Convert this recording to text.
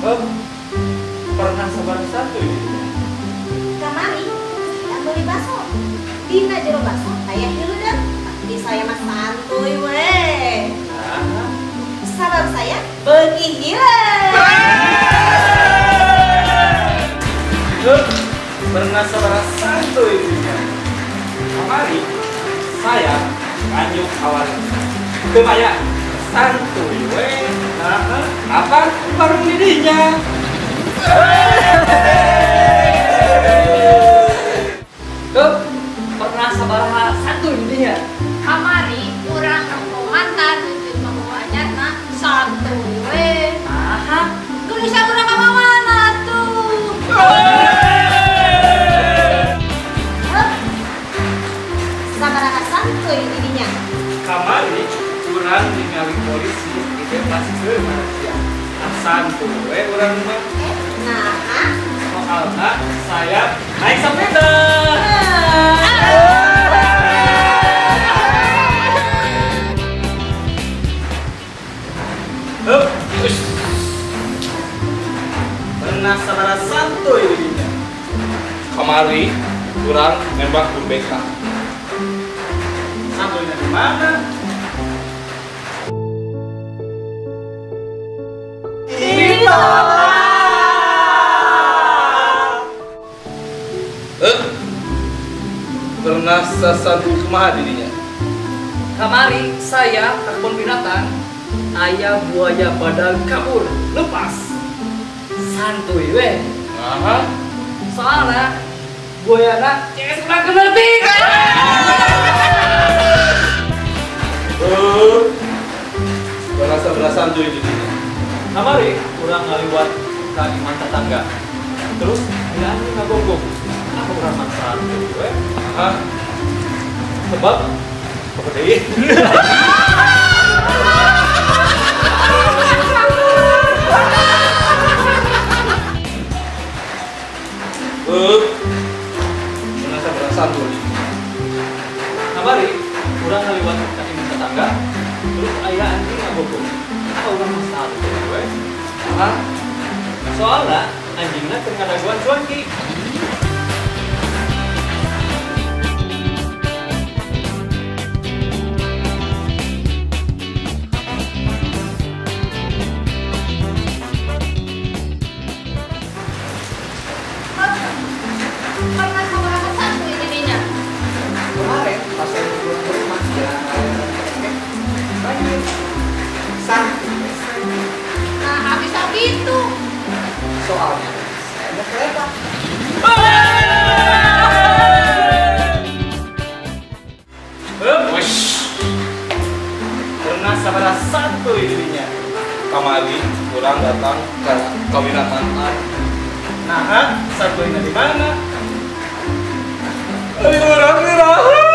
Pernah sabar santuy didinya. Kamari saya beli bakso. Dina jero bakso aya hileudeuh. Tapi saya mah santuy we. Sabab saya beuki hileud. Pernah sabar santuy didinya. Kamari saya kanjuk awal. Teu aya santuy we. Apa warung didinya? Tuh, pernah sabaraha santuy didinya. Kamari urang nempo mantan duit mamawanya na santuy we. Aha, geus urang ka mana tuh? Sabaraha santuy didinya. Kamari urang ningali polisi dibebaskeun manusia. Santuy we urang mah. Nah, soalna saya naik sepeda. Pernah sabaraha santuy didinya. Kamari urang nembak guru BK. Santuyna di mana? Pernah sasantuy kumaha didinya. Kamari saya ke kebun binatang, aya buaya badak kabur lepas. Santuy we. Aha. Soalna buayana CS urang keneutik. Pernah sabaraha santuy didinya. Kamari urang ngaliwat ka imah tetangga. Terus aya anjing ngagonggong. Aku urang mah santuy we. Aha. Sebab apa deui? Pernah sabaraha santuy. Kamari urang ngaliwat ka imah tetangga. Terus aya anjing ngagonggong. Aku urang mah santuy we. Aha. Soalna anjingna keur ngadaguan cuanki. Pernah sabaraha santuy didinya. Kemarin pas saya pulang ke rumah jalan raya Cengkeh, banjir. Santuy. Nah, habis itu. Soalnya saya mau kereta. Pernah sabaraha santuy didinya. Kamari urang datang ke kawinan mantan. Nah, santuyna di mana? Ayo urang iraha.